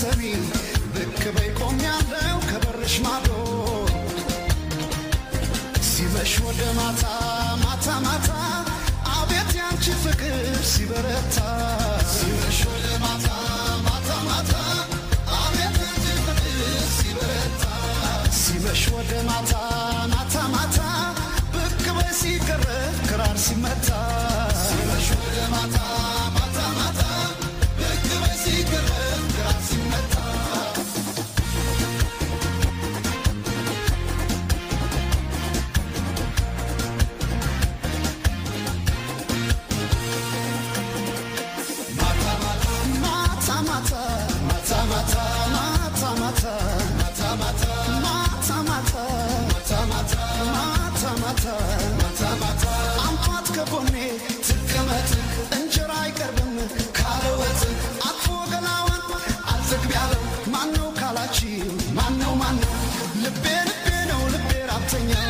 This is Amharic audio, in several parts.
ሰሚ ብቅ በይ ቆሜያለሁ ከበርሽ ማዶ ሲመሽ ወደ ማታ ማታ ማታ አቤት ያንቺ ፍቅር ሲበረታ ሲመሽ ወደ ማታ ማታ ማታ አቤት ያንቺ ፍቅር ሲበረታ ሲመሽ ወደ ማታ ማታ ማታ ብቅ በይ ሲቀረብ ክራር ሲመታ ሲመሽ ወደ ማታ ማታ ማታ ብቅ በይ ሲቀረብ ክራር ሲመታ ማታ ማታ ማታ ማታ ማታ ማታ ማታ ማታ ማታ ማታ ማታ ማታ ማታ ማታ ማታ አምጧት ከጎኔ ትቀመጥ እንጀራ አይቀርብም ካለወጥ አጥፎ ገላዋን አልዘግብ ያለው ማነው ካላችሁ ማነው ማነው ልቤ ልቤ ነው ልቤ ራብተኛው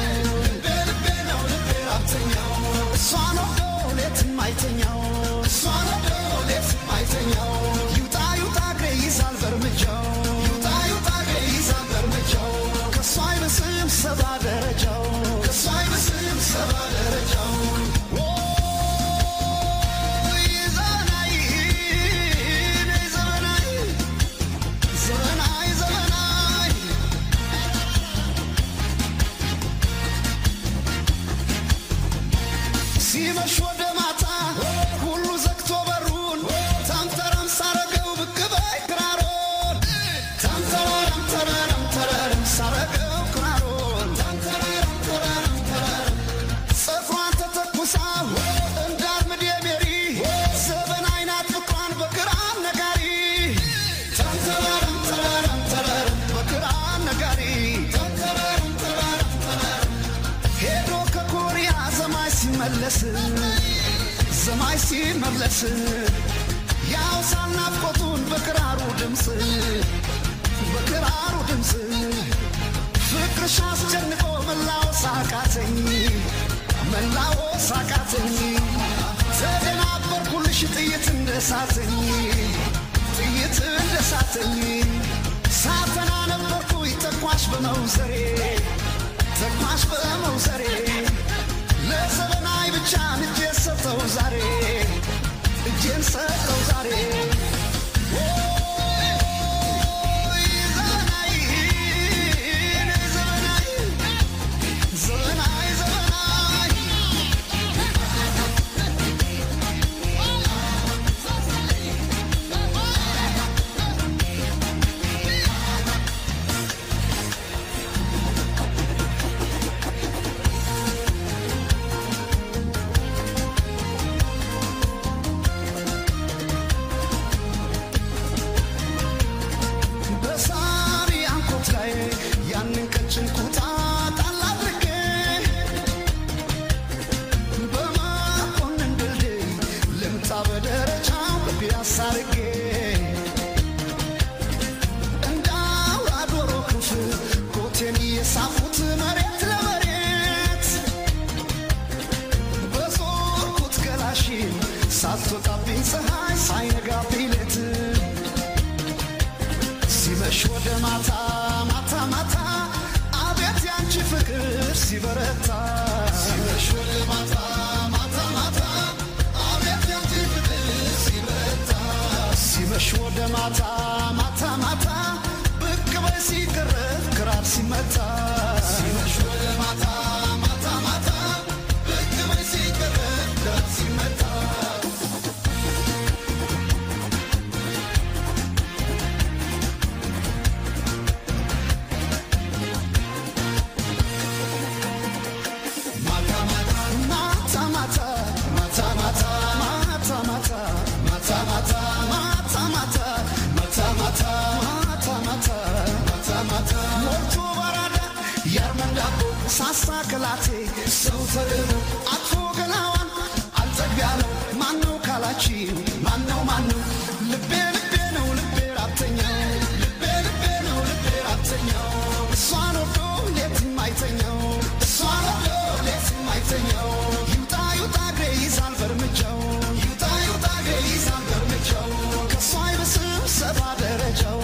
ልቤ ልቤ ነው ልቤ ራብተኛው እሷን ወዶ ሌትም አይተኛው እሷን ወዶ ሌትም አይተኛው ይውጣ ይውጣ እግሬ ይዛል በእርምጃው ይውጣ ይውጣ እግሬ ይዛል በእርምጃው ከእሷ አይብስም ሰባ ደረጃው ከእሷ አይብስም ሰባ ደረጃው ኦይ ዘመናዊ ዘመናዊ ዘመናዊ ዘመናዊ ሲመሽ ወደ ማታ ሁሉ ዘግቶ በሩን ታምተራም ሳረገው ብቅ በይ ክራሮን ታምተራም ተራራም ተራራም ሳረገው ክራሮን ታምተራም ተራራም ተራራም ፀጉሯን ተተኩሳ እንዳርምድ የሜሪ ዘበን አይናት ፍቅሯን በክራር ነጋሪ ታምተራም ተራራም ተራራም በክራር ነጋሪ ታምተራም ተራራም ተራራም ሄዶ ከኮሪያ ዘማይ ሲመለስ ዘማይ ሲመለስ ያው ሳናፍቆቱን በክራሩ ድምፅ በክራሩ ድምፅ ፍቅርሽ አስጨንቆ መላወስ አቃተኝ መላወስ አቃተኝ ተደናበርኩልሽ ጥይት እንደሳተኝ ጥይት እንደሳተኝ ሳተና ነበርኩኝ ተኳሽ በመውዘሬ ተኳሽ በመውዘሬ ለዘበናይ ብቻ እጄን ሰጠው ዛሬ እጄን ሰጠው ዛሬ ኦይ ዘበናይ ዘበናይ ዘበናይ ዘበናይ በሳሪ አንኮት ላይ ያንን ቀጭን ኩታ ጣል አድርጌ በመኮንን ድልድይ ልምጣ በደረጃው ፒያሳ አርጌ እንደ አውራ ዶሮ ክንፍ ኮቴን እየሳፉት መሬት ለመሬት በዞርኩት ገላሽን ሳትወጣብኝ ፀሐይ ሳይነጋብኝ ሌት ሲመሽ ወደ ማታ ማታ ማታ አቤት ያንቺ ፍቅር ሲበረታ ሲመሽ ወደ ማታ ማታ ማታ አቤት ያንቺ ፍቅር ሲበረታ ሲመሽ ወደ ማታ ማታ ማታ ብቅ በይ ሲቀረብ ክራር ሲመታ ሲመሽ ወደ ማታ ማታ ማታ ብቅ በይ ሲቀረብ ክራር ሲመታ ማታ ማታ ማታ ማታ ማታ ማታ ማታ ማታ ማታ ማታ ማታ ማታ ማታ ማታ ማታ ማታ ሞልቶ ባራዳ ያርመን ዳቦ ሳሳ ከላቴ ሰው ተርቦ አጥፎ ገላዋን አልጠግብ ያለው ማነው ካላችሁ ማነው ማነው ልቤ ልቤ ነው ልቤ ራብተኛው ልቤ ልቤ ነው ልቤ ራብተኛው እሷን ወዶ ሌትም አይተኛው እሷን ወዶ ሌትም አይተኛው ይውጣ ይውጣ እግሬ ይዛል በእርምጃው ይውጣ ይውጣ እግሬ ይዛል በእርምጃው ከእሷ አይብስም ሰባ ደረጃው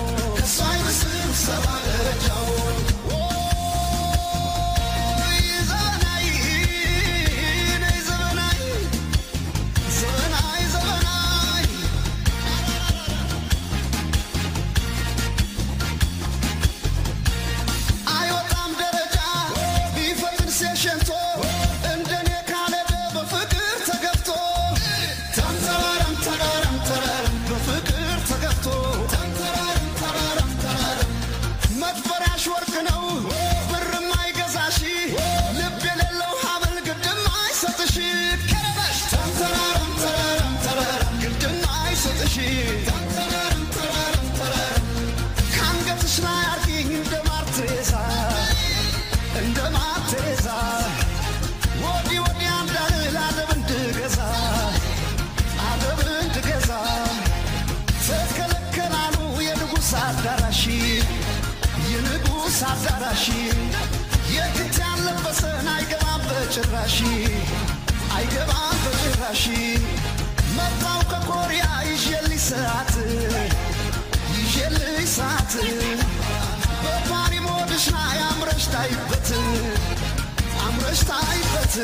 አዳራሽ፣ የንጉሥ አዳራሽ፣ የክት ያለበሰን አይገባም በጭራሽ፣ አይገባም በጭራሽ። መጣው ከኮሪያ ይዤልሽ ሰዓት፣ ይዤልሽ ሰዓት፣ በፓሪ ሞድሽ ላይ አምረሽ ታይበት፣ አምረሽ ታይበት።